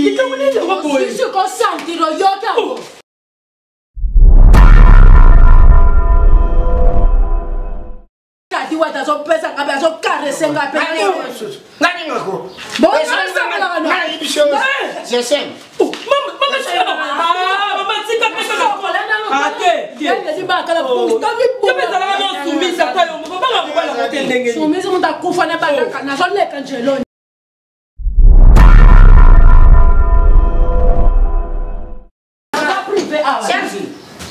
Likambo nini yango boye? Sisi kosantiro yoka yango. Tati wata azopesa nga mpe azokarese nga mpe. Soumise moto akufa na bandaka nazoleka njeloni.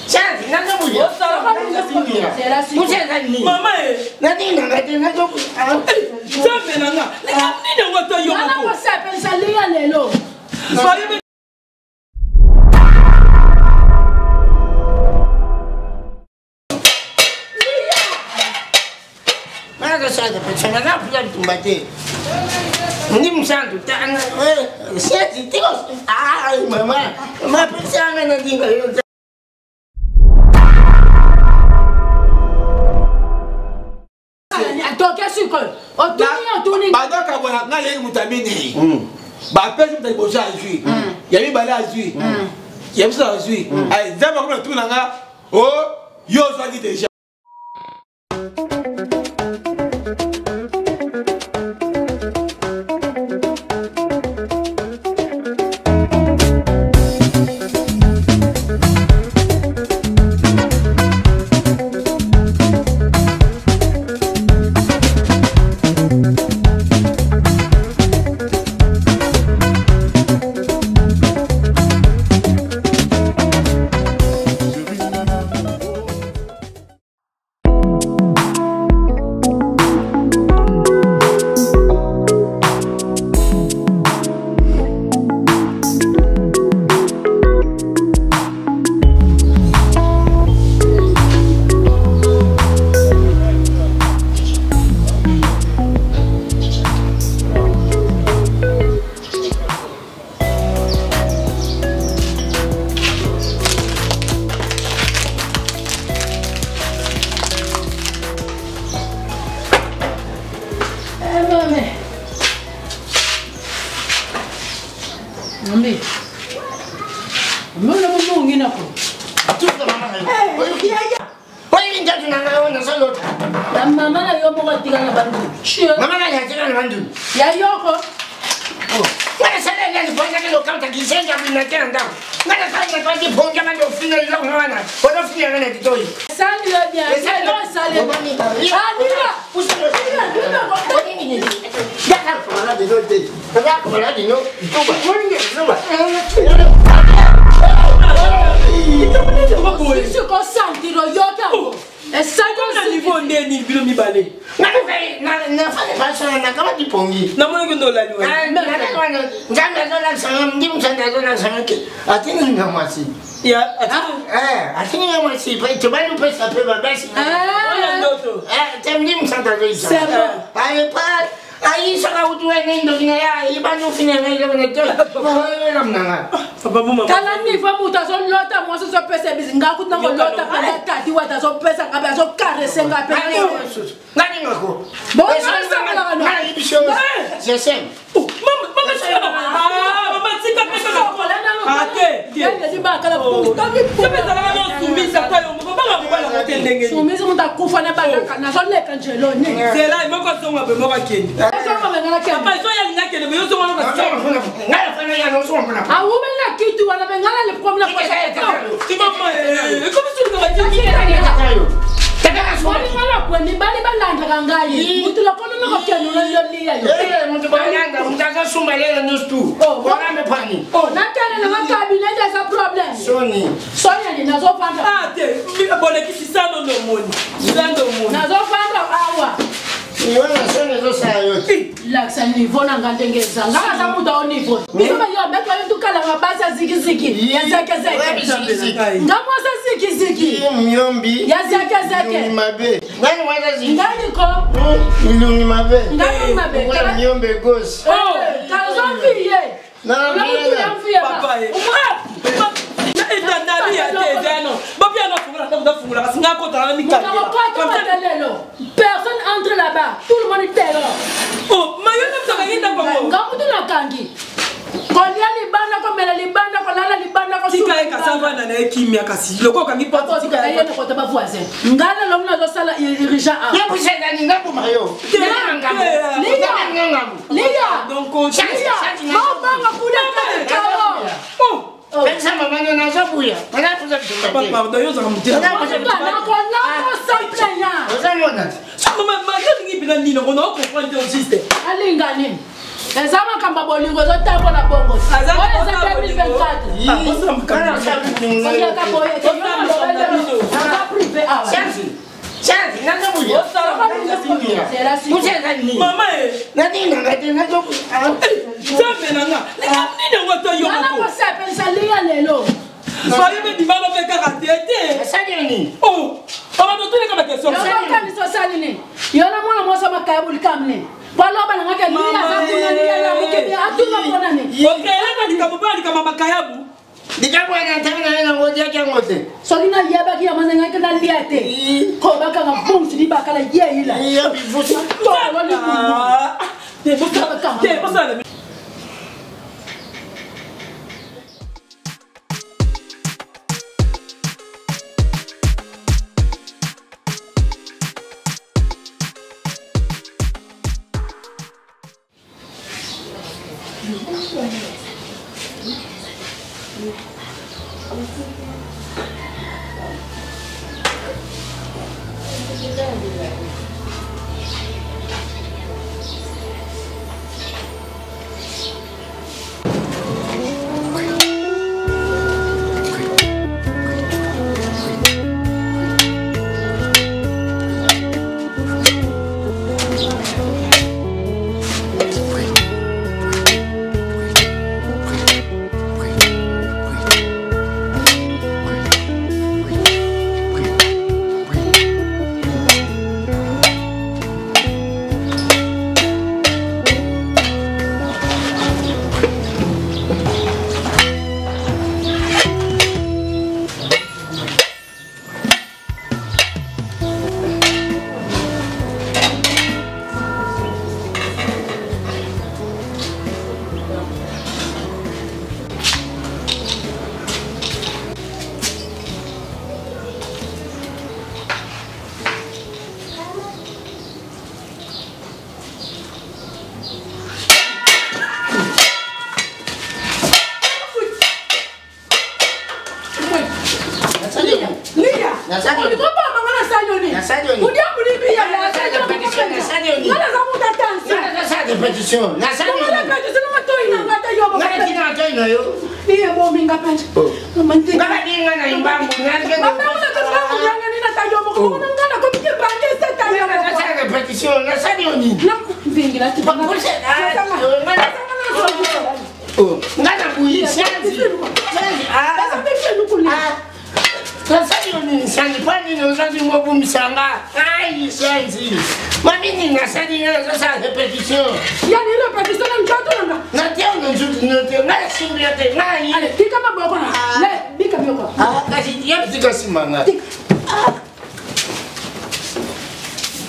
Nzambe na nga nini yango ata yo moko osepelisa liya lelo. Nazosala bitumba te, ndi mosantu mama mapesanga na ndinga yo. Toke sikoyo otuni, otuni. Bazokabwana ngai yei moto ya minei, bapesi moto ya liboso azwi, ya mibale azwi, ya biso azwi. Nzambe akomi na tuna nga o yo ozwaki deja. Mami. Mona mulungi nako. Oyebi nzatu na ngai oyo nazolota. Ya mama na yo moko atika na bandundu. Mama nani atika na bandundu? Ya yoko. Nga nasala nani mpo lokamta kisenga bina te na ndako. Nga nasala na pasi ponga bando ofina eloko na wana. Ozofina nga na litoyi. Esali yo bien. Esali. Esali. Alina. Sisi kosantiro yoka yango. Esali na niveau ndeni bino mibale. Nakamati pongi. Namonaki nde olali. Nzambe azolakisanga, ndi mosantu azolakisanga ke atininga mwasi, atininga mwasi tobali mpesa mpe babasi te. Ndi mosantu azoyisanga ayisaka utu wene ndoki na ya ibani ofinanga eloko na te olamnanga. Tala niveau moto azolota mwasi ozopesa bizi nga kutu nakolota kanda tati wata azopesa nga mpe azokarese nga mpe. Nganingako. Bongasangalaka. Nayebi biso gsm. Mama tika mpe Soumise moto akufa na bandaka nazoleka njeloni. Zela moko azonga mpe moko akende. Papa ezoyalinga akende me yozonga. Awumeli na kitu wana mpe ngana lipromi na moninga kwe mibali balandaka ngai mutu lokolo nokokende yolia yo. Moto azosumba lelo nyonso tu orambe pani. Nakende nanga cabinet eza problème. Soni. Sonyani nazovanda. Te bolekisi sano ndomoni sando moni. Nazovanda awa. Wana soni ezosala yo te. Lakisa niveau na nga ndenge eza, nga naza moto ao niveau biso bayo meko yo tukalanga basi ya zikiziki ya zekezeke, nga mwasi ya zikiziki. Miombi. Ya zekezeke. Ilungi mabe nani mwana ziki. Ngani ko. Ilungi mabe. Ngani mabe. Okola miombe gauche. Kazomfiye. Papa etandali ya te eza no bapia na fungola ndako tafungola kasi nga kotala na mikali. Lelo personne entre là-bas, tout le monde est dehors. Oh mayo namsakaki. Tika ye kasi avanda na ye kimia kasi loko okangi porte tika ye. Ye kota ba voisin. Nga lelo mna azosala urgent awa. Yo pusana ni ngambo mayo. Liya. Liya. Donc Liya. Mabanga kuna kawo. Oh. Pesa mama no nazobuya. Nazobuya Papa pardon yo ozalaka motema. Ozomona. Mama mama alingi mpena nini ngo na comprendre te juste. Alinga nini? Eza makambo ya bolingo ezotambola bongo. Oyo eza 2024. Oliaka boye te. Oza privé awa. Chanzi, nazobuya. Pusana ni. Mama e. Naninga te nazobuya. Nzambe na nga. Likambo nini yango ata yo Nana moko. kosepelisa liya lelo. Bayebi bimana mpe kaka te te. Asali nini? Oh. Papa totuleka ba question. Yokokanisa osali nini? Yo na mwana mwasi makaya bulikambu nini? Po aloba na ngake liya aza kuna liya ya mokebi atuna mpona nini? Okelaka likambo mpe likambo makayabu. Likambo wana ntango na ye nango otiaki yango te. Soki nayebaki yango ndenge nalia te. Kobakanga bumsu libakala yeila. Yo bifusa. Tolo libumu. Te bosala te bosala. Liya. Nasali nini? Olikobamba nga nasali yo nini? Nasali yo nini? Udiabulibiya Nasali repetition, nasali yo nini? Nga naza mutu atansi. Nasala repetition. Nasali Nga nini? repetition na matoi na nga ata yo Nga tina matoi na yo. Iye bominga mpenza. Nga babinga na imbangu. Mabangu na kimbangu yanga nini ata yo moko. Mona nga na komi kimbangu eseta yo moko. Nasala repetition. Nasali yo nini? Na mvingila ti. Nga na buyi. Chanzi. Chanzi. Ah. Nasali yo nini sanzi mpo nini ozanzi ngobumisanga ai sanzi mami nini nasali nga nazosala repetition Yani repetition na nzoto na nga. nateo na nzutu note nga nasimbi yo te ngai Ale tika maboko na. Le bika biloko. kasi yebitika nsima nga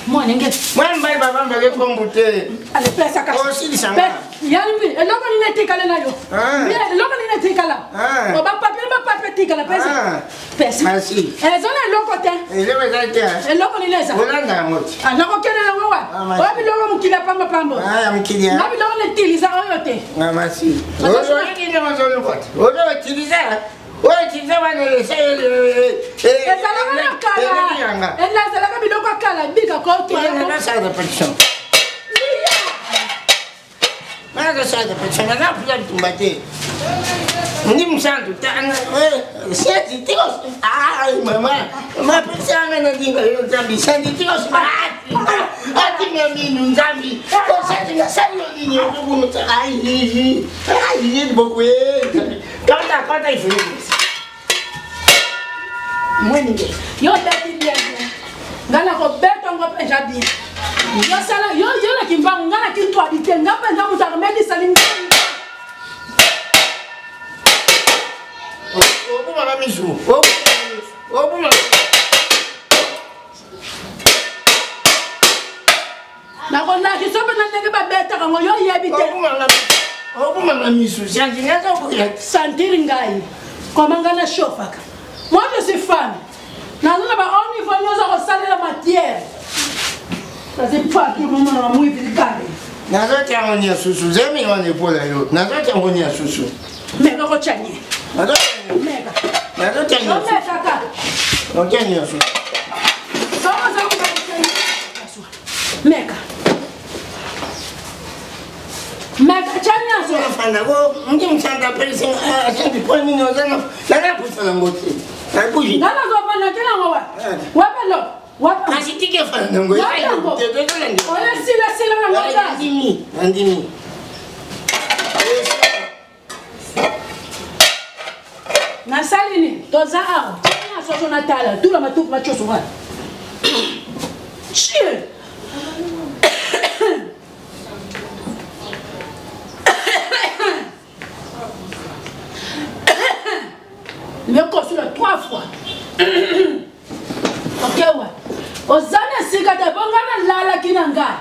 Mwana nge. mwana mobali babambake kombu te Ale pesa kasi. Osilisa nga. Yani mbi eloko nini etikale na yo. Ah. Mbi eloko nini etikala. Ah. O ba papier ba papier etikala pesa. Ah. Pesa. Merci. Eza na eloko te. eloko eza te Eloko nini eza? olanda yango te Ah, nakokende nango wa. Ah, merci. Oyo biloko mokili ya pamba pamba. ya mokili Nga biloko netiliza oyo te. masi ozolingi ozoluka te ozoutilize outilize wana Ezalaka na kala. Ezalaka biloko ya kala bika kotwa. Nasala repetition nazosala repetition naza mpuza bitumba te ndi mosantu seti tikos mama mapesanga na ndinga yo nzambi sandi tikos atinga minu nzambi osati nasali yo nini ozokumisa ai liboko ye kata kata ifuni Mwenige. Yo beti bien. Nga nakobeta ngo mpenza bien. Yo sala yo yo na kimbangu nga na kintwadi te nga mpenza moto akomelisali ngai. obumaka misu obuma Nakolakisa mpenza ndenge babetaka ngo yo oyebi te. obumaka misu santi nazokoya Santiri ngai. Koma nga na chauffaka. Moi je suis femme. Naza na ba haut niveau nyonso kosalela matière. Nazi papi mama na mwivi likale. Nazotya yango nia susu zemi wana epola yo nazotya yango nia susu. Meka kotya nye. Meka. Nazotya nia susu. Meka kaka. Nazotya nia susu. Meka. Meka tya nyonso. Nafanda ko ndi msanta pesi asanti po nini ozana nanapusa nango te. Nabuji. Nga nazofanda te nango wa. Wapi lo? Wapi? Kasi tike fanda nango. Wapi yango? Oyo sila sila nango ta. Nandimi, nandimi. Nasali nini? Toza awa. Tya soso natala. Tula matuku machoso wana. Chie. Lekosula 3 fois. Okewa. Oza na esika te bonga nalalaki na ngai.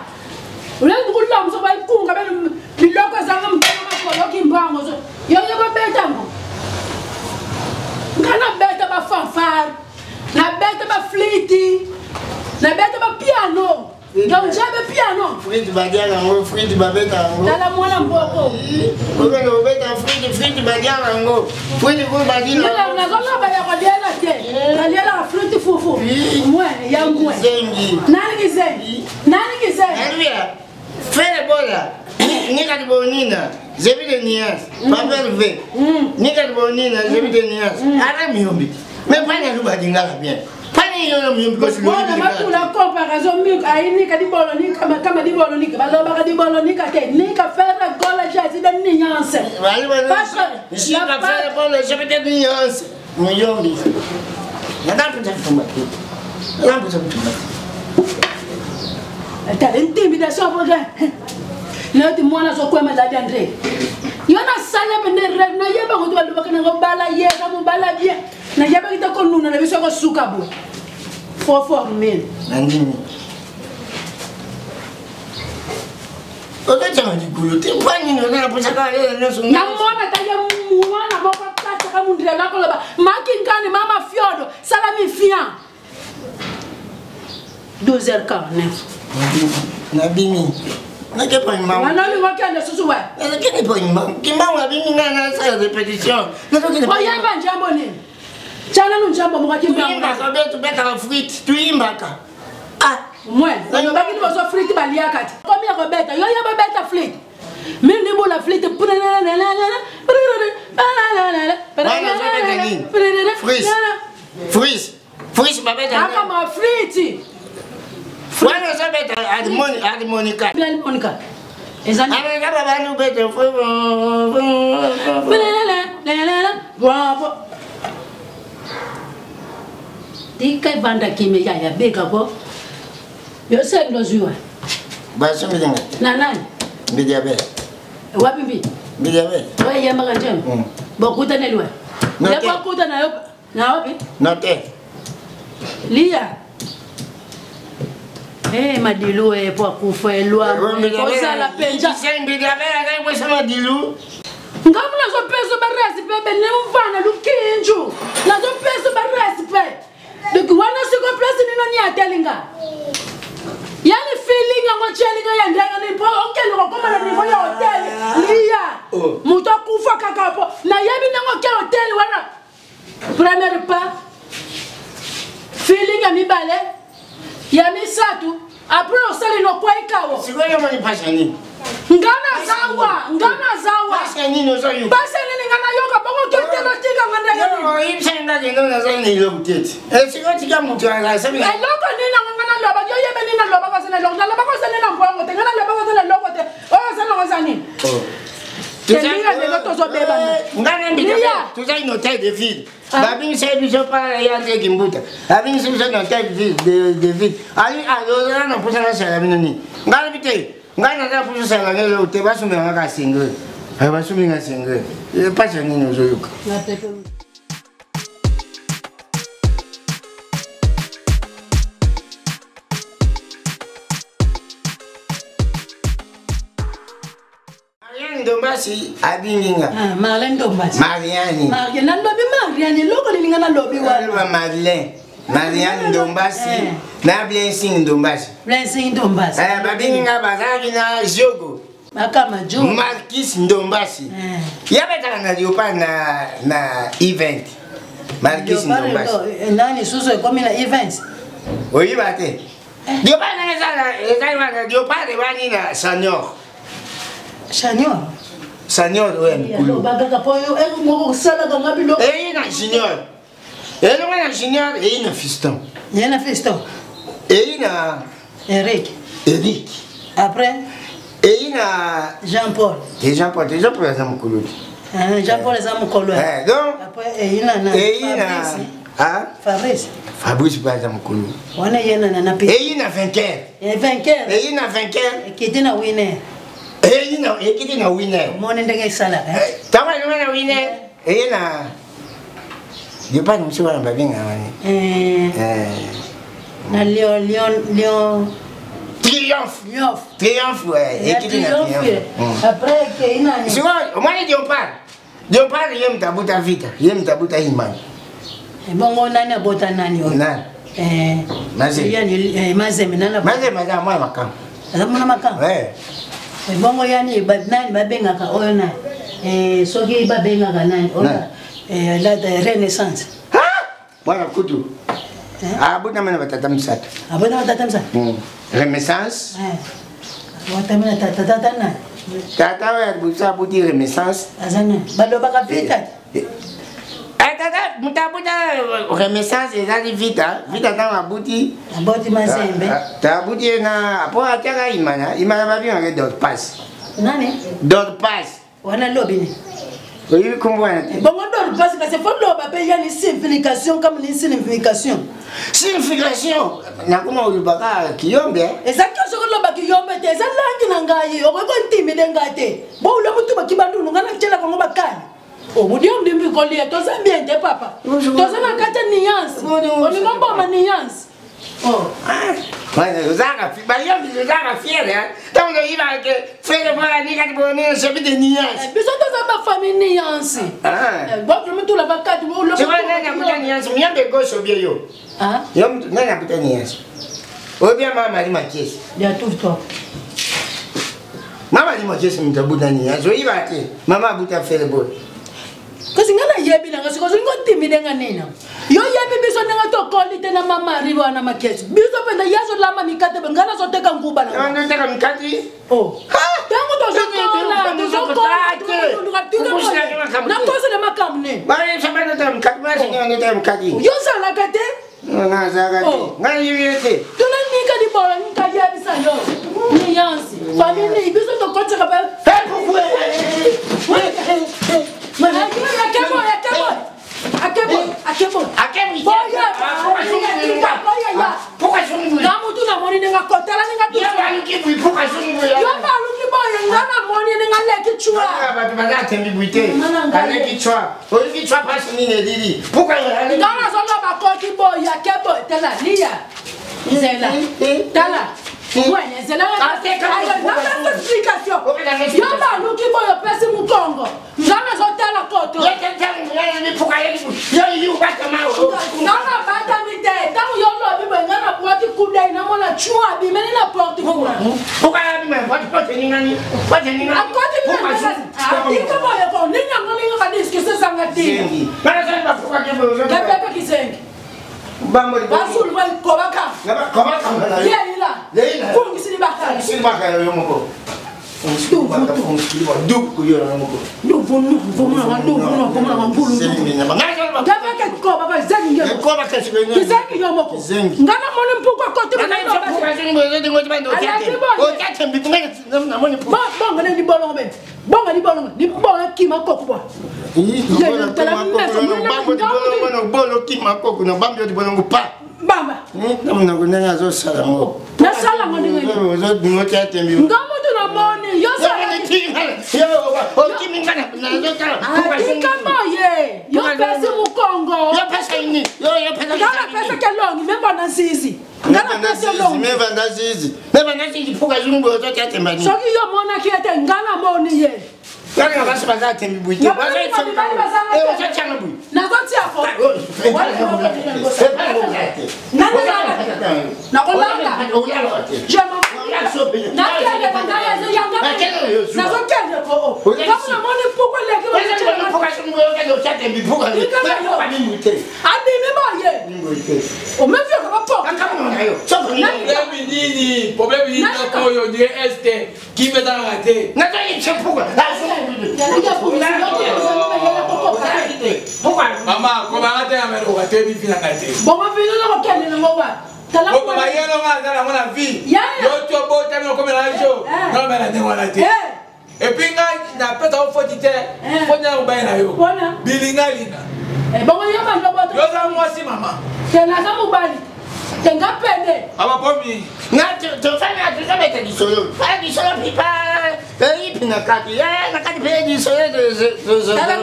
Olingi kolamusa bayikunga biloko ezanga motema makoloki mbango yo yo babeta ngo. Ngai nabeta bafanfare, nabeta bafliti, nabeta bapiano. Donc j'avais piano. Frite badiala yango, frite babeta yango. Tala mwana mboko. Okende kobeta frite, frite badiala yango. Frite kuyi badila. Nazoloba ya koliela te. Nalielaka frite fufu. Mwe ya mwe. Zengi. Nani kizengi? Nani kizengi? Alléluia. Fais bola. Nika bonina. Zebi de nias. Papel V. Nika bonina, zebi de nias. Ara miyombi. Mais pas na luba dingala bien. Bona matula comparaison mik ayinika dibolo nika kama dibolo nika balobaka dibolo nika te nika fere gola jazz de nuance. Parce que fere gola jazz de nuance. Muyombi. Nadaputa mtumba. Nadaputa mtumba. Tala intimidation voga. Noti mwana zokwema la Andre. Yona sala pende rêve na yeba ngo balobaka na bala yeba mo bala bien. Na yeba kita konuna na biso ko suka bo. Fort fort men. Nandimi. Okatanga likolo te mpo nini oza na mposa kaka lela nyonso. Namona ta ye mwana moko tataka mundila nakoloba makinkani mama fiodo sala mifian 12h49. Nabimi. Nake pa imbangu. Wana olingo okende susu we. Nakende pa imbangu. Kimbangu abimi nga nasala répétition. Oyeba njambo nini? Tya nanu njambo moko kimbangu. Tuyimbaka be tubetaka frite tuyimbaka. Ah. Mwe, olobaki liboso frite baliaka te. Komi ya kobeta, yo yeba beta frite. Mimi ndibula frite. Frise. Frise. Frise babeta. Aka ma frite. Wana ozobeta harmonica. Harmonica. Ezali. Aba bantu beta. Bravo. Tika evanda kimia ya beka ko. Yo sendo zwiwa. Basombela. Na nani? Mbidiabe. Wapi mbi? Mbidiabe. Wewe yambaka njema. Bokuta nelwa. Bokuta na yo na wapi? Note. Lia. Eh madilu eh po akufa elwa. Ozala penja. Mbidiabe akai kwesa madilu. Ngamu nazopesa baresi pe bene mfana lukinju. Nazopesa baresi pe. Donc wana siko place nino ni atelinga. Yani feeling yango tyelinga ya ndenge nini mpo okende kokoma na niveau ya hotel lia moto akufa kaka mpo nayebi ndenge oke hotel wana premier pas feeling ya mibale ya misato après osali nokwei kawo sikoyo omoni mpasi ya nini nga nazawa nga nazawa mpasi ya nini ozoyoka mpasi ya nini nga nayoka bongo ketelo tika nga ndenge nini oyebisa nga kende naza na eloko te ti esiko tika moto asabi eloko nini yango nga naloba yo yebe nini naloba koza na eloko naloba koza nini na mbongo te nga naloba koza na eloko te oyo oza nango eza nini tendinga lelo tozobebana nga na mbika tozali na hotel de ville babingisa biso pa ya nde kimbuta abingisa biso na hotel de ville ali ozala na mposa nasala bino nini nga lobi te ngai naza mposa osala nga eloko te basomela nga kaka sengre basomi nga sengre mpasi ya nini ozoyoka. Ndomba Ndombasi abingi nga. Ah, Marlène Ndombasi. Mariani. Mariani nalobi Mariani eloko lilinga nalobi wana. Marlène. Marianne Ndombasi eh. na Blessing Ndombasi. Blessing Ndombasi. Eh, babingi nga bazalaki na Jogo. Makama Jogo. Marquis Ndombasi. Eh. Ya betaka na Leopard na na event. Marquis Ndombasi. Eh, nani susu ekomi na event? Oyiba te. Leopard na ezala ezali wana Leopard ewani na Sanior. Sanior. Sanior oyo ya mikulu. Bakaka po yo moko kosalaka nga biloko. Eyi na Junior. Elongo na Junior eyi na Fiston. Ye na Fiston. Eyi na Eric. Eric. Après eyi na Jean Paul. Te Jean Paul, te Jean Paul aza mokolo te. Ah, Jean Paul aza mokolo. Eh, donc après eyi na na eyi na ah Fabrice. Fabrice mpe aza mokolo. Wana ye na na pe. Eyi na vainqueur. Eh, vainqueur. Eyi na vainqueur. Ekiti na winner. Eyi na ekiti na winner. Omoni ndenge esalaka. Ntango alonga na winner eye na Leopard mosusu wana babengaka wani eh. Eh. na lion lion lion triomphe triomphe triomphe ekiti na triomphe hmm. après ekei nani sikoyo omoni leopard leopard ye moto abuta vita ye moto abuta imani ebongo nani abota nani oyo nani eh, mazembe mazembe nani mazembe aza mwana makambo aza mwana makambo ebongo yani nani babengaka oyo nani soki babengaka nani oyo Eh, la renaissance. Mwana kutu. Eh? Abotama na batata misato. Abotama tata misato. Hmm. Renaissance. Eh. Abotama na tata tata na. Tata oyo liboso aboti renaissance. Aza nani? Balobaka vita. Eh, tata moto abuta renaissance ezali vita vita ntango abuti aboti mazembe ah, ah, abuti ye na po atiaka imana imana babengaka dorpas nani dorpas wana lobi ni oyebi nkombo wana te bongo ndolu mpasi kasi fo loba mpe ya ni signification kama ni signification signification nakoma olobaka kiyombe eza kioso koloba kiyombe te eza langi na ngai okoki kontimide ngai te boule motu bakibandunu ngai natyelaka yango bakani omudio ndimbi kolia toza bien te papa toza na kati ya nuance olingi oboma nuance Oh. Ozalaka bayombi ozalaka fiere ntango toyibaka ke frere mwana nikati bonene sebi de nuance biso toza bafamille nuance bovrement bakati nani abuta nuance muyambe gauche obie yo yo nani abuta nuance obia mama mali makiesi mama ali makiesi moto abuta nuance oyibaka te mama abuta fere boye kasi ngai nayebi nanga sikoyo olingi otimide nga nini yo yebi biso ndenge tokoli te na mamari wana makesi biso mpenza ye azolamba mikate be ngai nazoteka nguba nanoteka mikate oh. ntango tozokolanakosela makambo nini yo ozalaka te nazalaka te oh. ngai yebi ye te tuna nika libolo nikayebisa yo niyansi famille biso tokotisaka nga mutu namoni ndenge akotala ndenge yo baluki boye nga namoni ndenge aleki cwa bato baza atembi bwi te aleki cwa oyoki cwa mpasi nini elili nga nazoloba koki boye ake boye tala liya nzela tala wene nzela explication yo baluki boye opesi mokongo nga nazotala koto nga nabatami te ntango yo lobi boye nga nabwaki kudai namona cwa abimeli na porte kuna akoti atika boye ko nini yango lingaka diskise ezanga tina kepeke kizengi basulu kobaka yeila fungisili bakala yo moko kizengi yo moko nga namoni mpuku akoti bonga ne libolongo bene bonga libolongo libongo kima koko bwa bamba namonako ndenge azosala yango nasala yango ndenge nga moto namoni yosatika boye yo pesi mokongo nga napesaki elongi memba nzizi nga napesi elongi soki yo omonaki ye te nga namoni ye. Nani basi baza tembi boye te. Ozotyanga boye. Nazotia fo. Nakolanda. Nakende na ngai yanga. Nazokende ko. Kama namoni puku eleki. Abimi boye. Omeviaka bapoka. Problème nini? Problème nini ndako oyo ndire este kimia ezalaka te. Mama kobanga te ya meloka te bivi na ngai te. Bongo vino nakokende nango wapi? Bokoma ye longa aza nango na vie. Yo ti obotami okomela biso nalobela ndenge wana te. Epuis ngai napesa yo foti te foti na mobali na yo bilingalinga. Bongo yo bando yo oza mwasi mama. Te naza mobali te nga pede. Abapomi. Nga tofanda tozobeta lisolo. Fala lisolo pipa. Ipi na kati. Na kati pe lisolo tozofala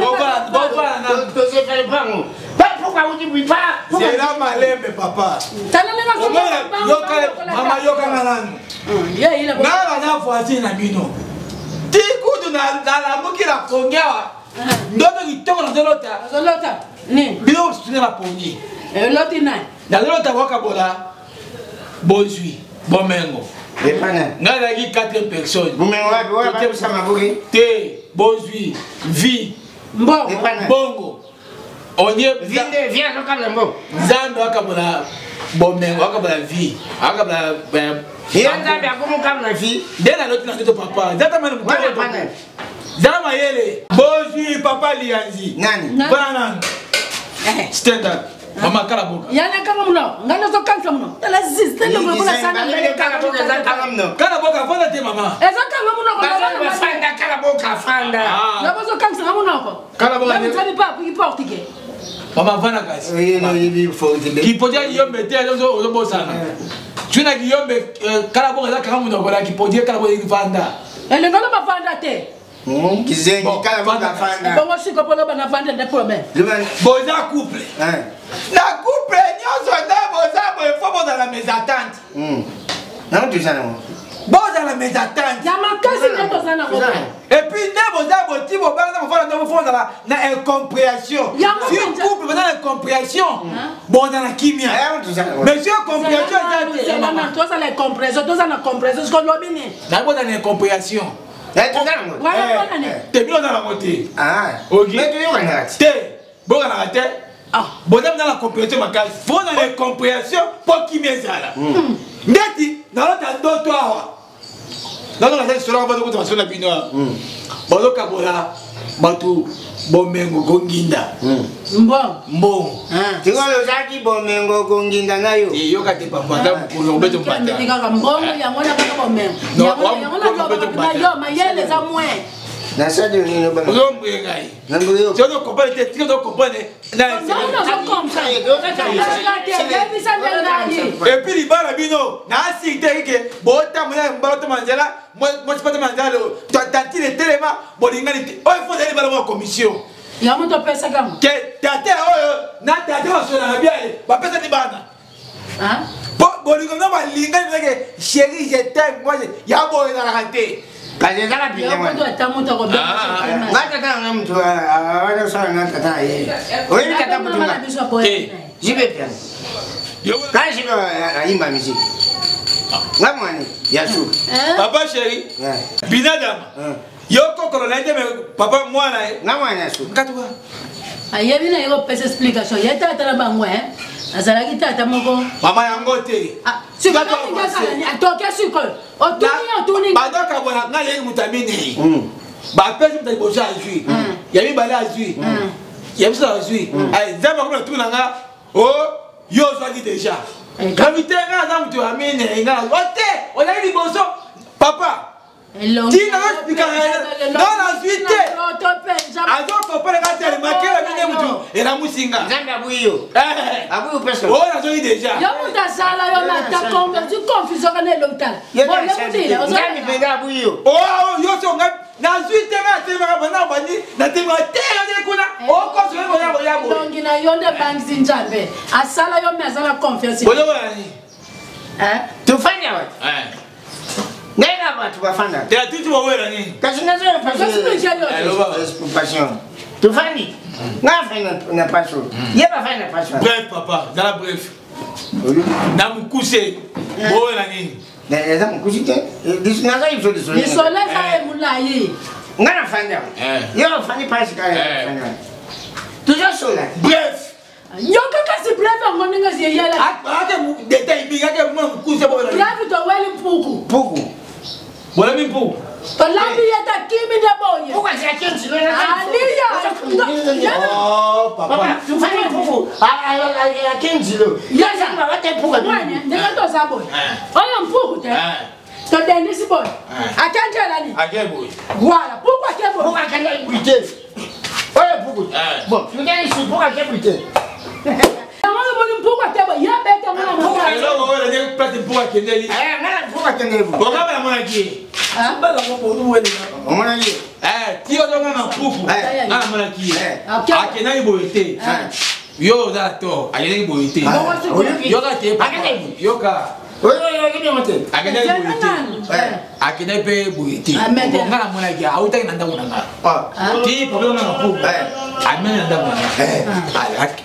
pango. Pourquoi uti pipa? Zela malembe papa. Mama yokanga nanu. Ngai na voisine na bino. Ti kutu nalamuki na pongi awa. Ndoto kitoko nazolota. Nazolota nini? Bino bosusu na pongi. Eloti nani? Nazolota wakabola bozwi bomengo. Ngai nazalaki 4 personnes. Bomengo wapi? Oyo babisa mabuki? Te, bozwi, vie, mbongo. Bongo. Onye Vinde vie azokabela mbongo. Nzambe akabola bomengo, akabola vie, akabola Ye Nzambe akomokabela vie. Nde naloti na nzoto papa. Nzata mwana Wana mokolo. pana. Zala mayele. Bozwi papa Lianzi. Nani? Bana nanu. Stand up. Mama kala boka. Yana kanga muno. Ngai nazokanisa muno. Tala zizi tala lokola sana. Kala boka eza kanga muno. Kala boka fanda te mama. Eza kanga munoko. Bazali bafanda kala boka fanda. Nga bozokanisa nga munoko. Kala boka. Ngai pa portugais. Mama vanda kasi. Oye no yebi fonte. Kipodia yombe te ozobosana. Tuna kiyombe kala boka eza kanga munoko na kipodia kala boka vanda. Elingi oloba vanda te. Kizengi kala boka fanda. Bongo siko mpo loba na vanda nde problème. Boza couple. Na couple nyonso nde boza boye fo bozala mes attentes. Nango toza nango. Bozala mes attentes. Ya makasi nde toza nango. Et puis nde boza boti bobanga bofanda nde fo bozala na incompréhension. Si couple boza na incompréhension, boza na kimia. Mais si incompréhension eza te. Tozala incompréhension, toza na compréhension siko lobi nini? Na boza na incompréhension. Wana mpona nini? Te bino oza nango te. Ok. Mais toyokanaka te. Boyokanaka te. Boza mpenza na compréhension makasi. Boza na incompréhension mpo kimia ezala. Ndeti nalota ndoto awa. Nalota naza lisolo awa bazokuta masolo na bino awa. Bazokabola bato bomengo konginda. Mbongo. Mbongo. Sikoyo ozalaki bomengo konginda na yo. Yoka te papa, ata mokolo obeto mbata. Kaka mbongo yango na kaka bomengo. Yango na yo mayele eza moins. Nasali nini bana? Ozombuye ngai. Nambuye. Soki ozokomprendre te, tika ozokomprendre. Et puis libala bino naasiki te keke botambola mbala otama nzela mwasi patama nzela tantine etelema bolingani te oyo fo ezali libala mwa commission yango topesaka yango ke tate oyo na tate basolaka biale bapesaki bana po bolingo no balingani ezake chéri je t'aime moi ya boyo ezalaka te. Kasi ezaka pine wana. Nga tata nanga mutu wana osala nga tata na ye. Oyebi tata mutu nga. Jibe piano. Ka jibe ayimba musique. Nga mwana ya su. Papa chéri. Binadama. Yo kokolo na ye te mais papa mwana ye. Nga mwana ya su. Katuka. Ayebi na ye kopesa explication ye tata na bango azalaki tata moko. Mama yango te. Atoke sikoyo otuni otuni. Bazokabola ngai yeki moto ya minei. Bapesi moto ya liboso azwi. Ya mibale azwi. Ya biso azwi. Nzambe akomi na tuna nga o yo ozwaki deja. Gravité ngai aza moto ya minei ngai o te ozalaki liboso papa. Tina nga nazwi te azokopela nga te makela bine mutu elamusi nga Nzambe abuyi yo. Abuyi opesa. Oyo nazwaki deja. Yo moto asala yo nata confusion kana elongi tala. Nzambe mpenza abuyi yo. Yo so nga nazwi te nga natelemaka banda bandi natelemaka te nazali kuna okosokoya boya boye. Elongi na yo nde ebangisi Nzambe asala yo me aza na confiance. Bozokola nini? Tofandi awa. Ndenge bato bafanda. Te atuti bowela nini? Kasi nazoyopassion. Tofandi. Nga afandi na paso. Ye bafandi na paso. Bref papa, zala bref. Na mokuse bowela nini? Eza mokuse te. Naza biso lisolo. Lisolo eza ye molai. Nga nafandi awa. Ye bafandi pasi kaka. Tozosola. Bref. Yoka kasi bref yango ndenge ezeyela. Ake détail mingi ake mwa mokuse bowela. Bref toweli mpuku. Mpuku. Bolambi mpuku. Tolambi ye ta kimi nde boye. Mpuku azalaki nzilo. Aliya. Oh papa. Tufani mpuku. Azalaki nzilo. Yaza bawate mpuku. Mwana ndenge toza boye. Oyo mpuku te. Todendisi boye. Akenjela ni. Ake boye. Voilà, pourquoi ake boye? Mpuku akendaki boye te. Oyo mpuku. Bon, tukendaki su mpuku ake boye te. Yango omoni mpuku ake boye. Ye abeta mwana makasi. Eloko oyo nde place mpuku akendeli. Nga mpuku akendeli boye. Bokaba namonaki ye. Omonaki ye. Ti ozonga na mpuku. Nga namonaki ye. Akendaki boye te. Yo oza na tort. Akendaki boye te. Yoka te. Yoka. Akendaki boye te. Akendaki mpe boye te. Nga namonaki autaki na ndako na nga. Ti problème na mpuku. Amemi na ndako na nga.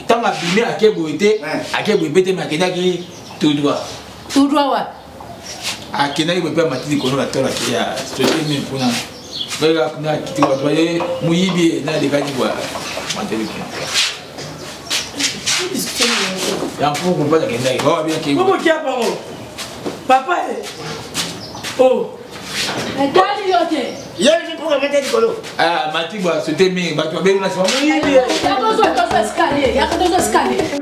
Ntango abimi ake boye te. Ake boye mpe te mais akendaki tout droit. Tout droit wapi? Akendaki boye mpe amati likolo na tolo ake ya sote mimi kuna. Ngaka akiti bato baye moyibi na alekaki bwa mateli kuna. Ya mpuku mpe akendaki. Bawa bien ke. Bobo kia bango. Papa eh. Oh. Etali yo te. Ye mpuku amati likolo. Ah, mati bwa sote mingi bato babengi na sima moyibi. Yaka tozwa escalier, yaka tozwa escalier.